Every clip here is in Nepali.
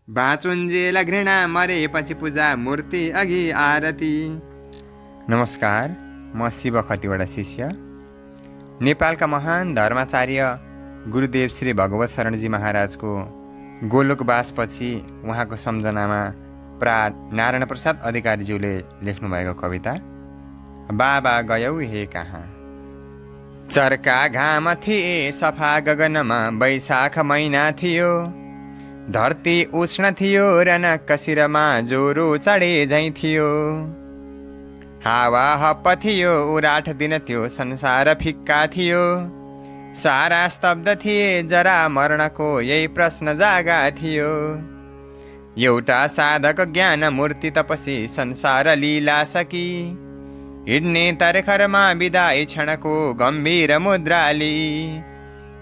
बाँचुन्जेल घृणा मरेपछि पूजा मूर्ति अघि आरती। नमस्कार, म शिव खतिवडा शिष्य। नेपालका महान धर्माचार्य गुरुदेव श्री भगवत शरणजी महाराजको गोलोकवासपछि उहाँको सम्झनामा प्रा नारायण प्रसाद अधिकारीज्यूले लेख्नुभएको कविता बाबा गयौ हे कहाँ। चर्का घाम थिए सफा गगनमा वैशाख महिना थियो, धरती उष्ण थियो र नक्कसिरमा ज्वरो चढे झैँ थियो। हावा हप्प थियो उराठ दिन थियो संसार फिक्का थियो, सारा स्तब्ध थिए जरा मर्नको यही प्रश्न जागा थियो। एउटा साधक ज्ञान मूर्ति तपसी संसार लीला सकी, हिड्ने तर्खरमा विदाई क्षणको गम्भीर मुद्राली।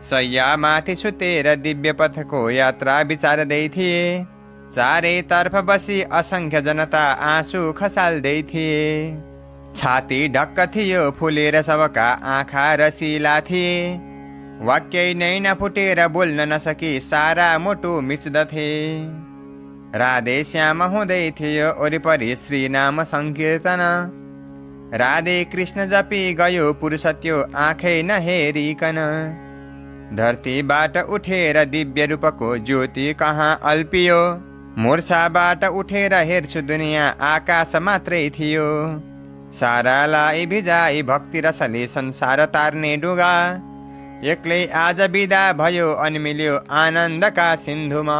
शय्यामाथि सुतेर दिव्य पथको यात्रा विचार्दै थिए, चारैतर्फ बसी असंख्य जनता आँसु खसाल्दै थिए। छाती ढक्क थियो फुलेर सबका आँखा रसिला थिए, वाक्यै नै नफुटेर बोल्न नसकी सारा मुटु मिच्दथे। राधे श्याम हुँदै थियो वरिपरि श्री नाम संकीर्तन, राधे कृष्ण जपी गयो पुरुषत्यो आँखै नहेरिकन। धरतीबाट उठेर दिव्य रूपको ज्योति कहाँ अल्पियो, मूर्छाबाट उठेर हेर्छु दुनियाँ आकाश मात्रै थियो। सारालाई भिजाई भक्ति रसले संसार तार्ने डुगा, एक्लै आज बिदा भयो अनि मिल्यो आनन्दका सिन्धुमा।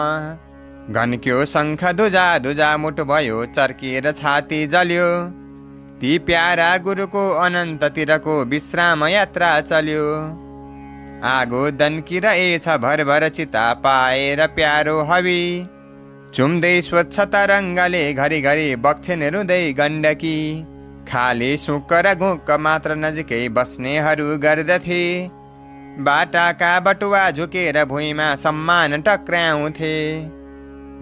घन्क्यो शङ्ख धुजा धुजा मुटु भयो चर्किएर छाती जल्यो, ती प्यारा गुरुको अनन्ततिरको विश्राम यात्रा चल्यो। आगो दन्किरहेछ भरभर चिता पाएर प्यारो हवि, चुम्दै स्वच्छ तरङ्गले घरिघरि बग्छन् रुँदै गण्डकी। खाली सुक्क र घुक्क मात्र नजिकै बस्नेहरू गर्दथे, बाटाका बटुवा झुकेर भुइँमा सम्मान टक्राउँथे।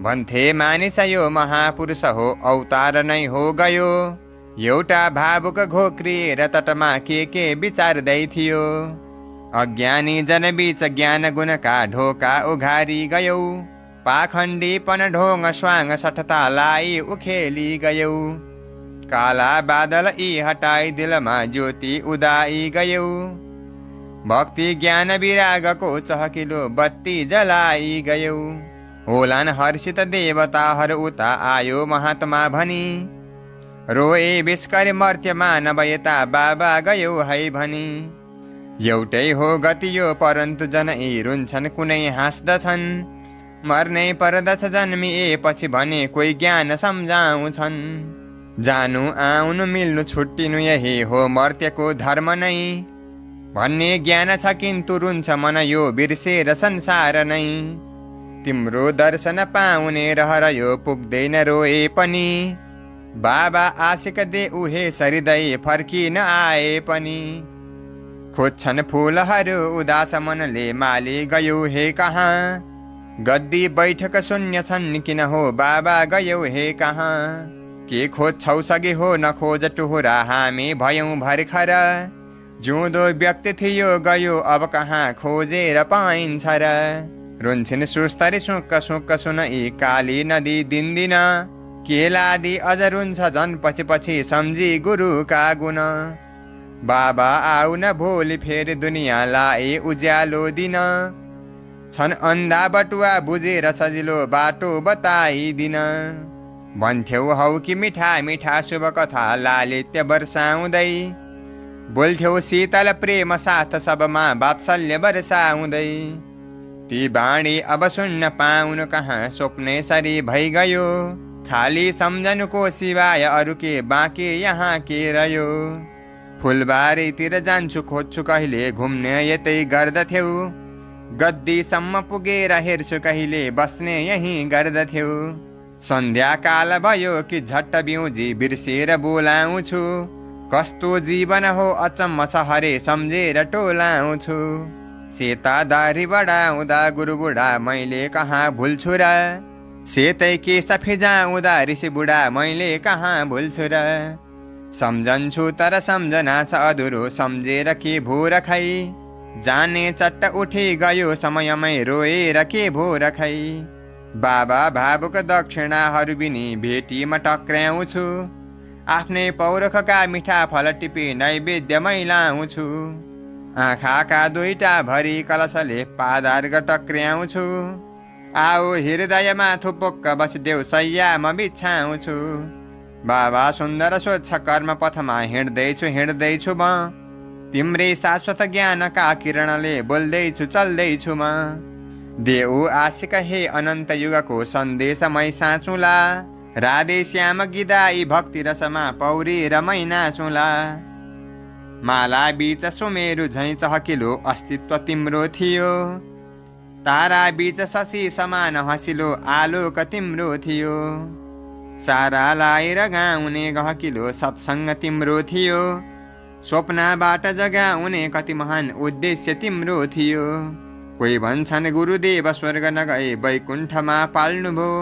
भन्थे मानिस यो महापुरुष हो अवतार नै हो गयो, एउटा भावुक घोक्रिएर तटमा के विचार्दै थियो। अज्ञानी जनबीच ज्ञान गुणका ढोका उघारी गयौ, पाखण्डीपन ढोङ स्वाङ सठतालाई उखेली गयौ। काला बादल यी हटाई दिलमा ज्योति उदाई गयौ, भक्ति ज्ञान विरागको चहकिलो बत्ती जलाई गयौ। होलान हर्षित देवताहरू उता आयो महात्मा भनी, रोए विस्कर मर्त्य मानव यता बाबा गयौ है भनी। एउटै हो गति यो परन्तु जन यी रुन्छन् कुनै हाँस्दछन्, मर्नै पर्दछ जन्मिएपछि भने कोही ज्ञान सम्झाउँछन्। जानु आउनु मिल्नु छुट्टिनु यही हो मर्त्यको धर्म नै, भन्ने ज्ञान छ किन्तु रुन्छ मन यो बिर्सेर संसार नै। तिम्रो दर्शन पाउने रहर यो पुग्दैन रोए पनि, बाबा आशिक दे उहे सरिदै फर्किन आए पनि। खोज्छन् फुलहरू उदास मनले माली गयो हे कहाँ, गद्दी बैठक शून्य छन् किन हो बाबा गयो हे कहाँ। के खोज्छौ सगे हो नखोज टुहुरा हामी भयौँ भर्खर, जिउँदो व्यक्ति थियो गयो अब कहाँ खोजेर पाइन्छ र। रुन्छन् सुस्तरी सुक्क सुक्क सुन यी काली नदी दिनदिन, केलादी अझ रुन्छ झन् पछि पछि सम्झी गुरुका गुण। बाबा आउ न भोलि फेरि दुनियाँलाई उज्यालो दिन, छन् अन्धा बटुवा बुझेर सजिलो बाटो बताइदिन। भन्थ्यौ हौ कि मिठा मिठा शुभ कथा लालित्य वर्षाउँदै, बोल्थ्यौ शीतल प्रेम साथ सबमा वात्सल्य वर्षाउँदै। ती बाणी अब सुन्न पाउनु कहाँ स्वप्ने सरी भइगयो, खाली सम्झनुको सिवाय अरू के बाँकी यहाँ के रह्यो। फुलबारीतिर जान्छु खोज्छु कहिले घुम्ने यतै गर्दथ्यौ, गद्दीसम्म पुगेर हेर्छु कहिले बस्ने यहीँ गर्दथ्यौ। सन्ध्याकाल भयो कि झट्ट बिउजी बिर्सेर बोलाउँछु, कस्तो जीवन हो अचम्म छ हरे सम्झेर टोलाउँछु। सेता दारी बढाउँदा गुरु बुढा मैले कहाँ भुल्छु र, सेतै केस फिजाउँदा ऋषि बुढा मैले कहाँ भुल्छु र। सम्झन्छु तर सम्झना छ अधुरो सम्झेर के भो र खै, जाने चट्ट उठी गयो समयमै रोएर के भो र खै। बाबा भावुक दक्षिणाहरू बिनी भेटीमा टक्र्याउँछु, आफ्नै पौरखका मिठा फल टिपी नैवेद्यमै लाउँछु, आँखाका दुईटा भरी कलशले पादार्घ टक्र्याउँछु, आओ हृदयमा थुपुक्क बसिदेऊ सैयामा बिछाउँछु। बाबा सुन्दर स्वच्छ कर्म पथमा हिँड्दैछु म, तिम्रै शाश्वत ज्ञानका किरणले बोल्दैछु चल्दैछु म। देऊ आशिक हे अनन्त युगको सन्देशमै साँचुला, राधे श्याम गिदाई भक्ति रसमा पौरी रमै नाचुला। माला बीच सुमेरु झैँ चहकिलो अस्तित्व तिम्रो थियो, तारा बीच शशि समान हँसिलो आलोक तिम्रो थियो, सारा लाएर गाउने गहकिलो सत्सङ्ग तिम्रो थियो, स्वप्नबाट जगाउने कति महान उद्देश्य तिम्रो थियो। कोही भन्छन् गुरुदेव स्वर्ग नगए वैकुण्ठमा पाल्नुभयो,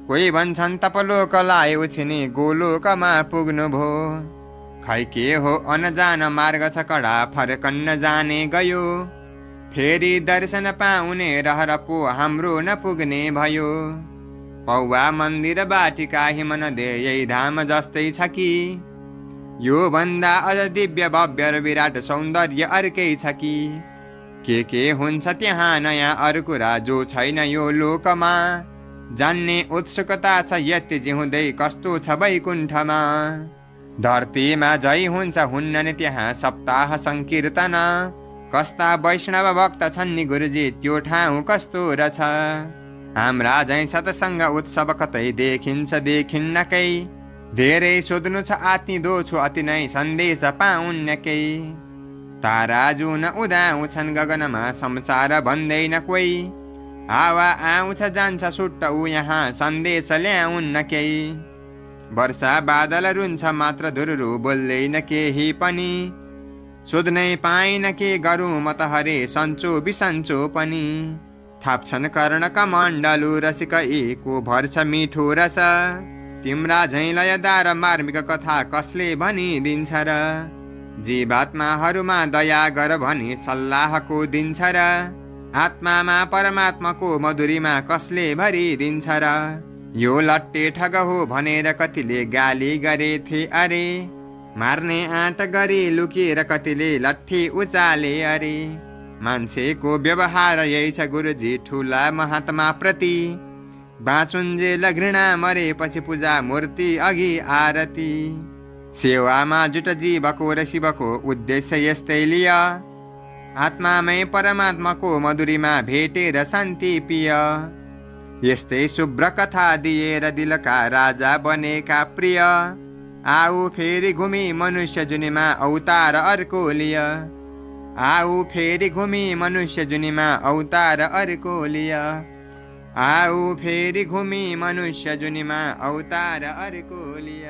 कोही भन्छन् तपलोकलाई उछिने गोलोकमा पुग्नुभयो। खै के हो अनजान मार्ग छ कडा फर्कन्न जाने गयो, फेरि दर्शन पाउने रहर पो हाम्रो नपुग्ने भयो। पौवा मन्दिर बाटिका हिमनदे यही धाम जस्तै छ कि, यो भन्दा अझ दिव्य भव्य र विराट सौन्दर्य अर्कै छ कि। के हुन्छ त्यहाँ नयाँ अरू कुरा जो छैन यो लोकमा, जान्ने उत्सुकता छ यति जिउँदै कस्तो छ वैकुण्ठमा। धरतीमा जय हुन्छ हुन्न नि त्यहाँ सप्ताह सङ्कीर्तन, कस्ता वैष्णव भक्त छन् नि गुरुजी त्यो ठाउँ कस्तो रहेछ। हाम्रा झैँ सत्सङ्ग उत्सव कतै देखिन्छ देखिन्नकै, धेरै सोध्नु छ आत्तिदो छु अति नै सन्देश पाउन्न केही। तारा जुन उदाउँछन् गगनमा संसार भन्दैन कोही, हावा आउँछ जान्छ सुट्ट ऊ यहाँ सन्देश ल्याउन्न केही। वर्षा बादल रुन्छ मात्र धुरुरु बोल्दैन केही पनि, सोध्नै पाइन के गरौँ म त हरे सन्चो बिसन्चो पनि। थाप्छन् कर्ण कमण्डलु रसिक को भर्छ मिठो रस, तिम्रा झैँ लयदार मार्मिक कथा कसले भनिदिन्छ र। जीवात्माहरूमा दया गर भनी सल्लाहको दिन्छ र, आत्मामा परमात्माको मधुरीमा कसले भरिदिन्छ र। यो लट्टे ठग हो भनेर कतिले गाली गरेथे अरे, मार्ने आँट गरी लुकेर कतिले लट्ठी उचाले अरे। मान्छेको व्यवहार यही छ गुरुजी ठुला महात्मा प्रति, बाँचुन्जेल घृणा मरेपछि पूजा मूर्ति अघि आरती। सेवामा जुट जीवको र शिवको उद्देश्य यस्तै लिय, आत्मामै परमात्माको मधुरीमा भेटेर शान्ति पिय। यस्तै शुभ्र कथा दिएर दिलका राजा बनेका प्रिय, आऊ फेरि घुमी मनुष्य जुनीमा अवतार अर्को लिय। आऊ फेरि घुमी मनुष्य जुनीमा अवतार अर्को लिय। आऊ फेरि घुमी मनुष्य जुनीमा अवतार अर्को लिय।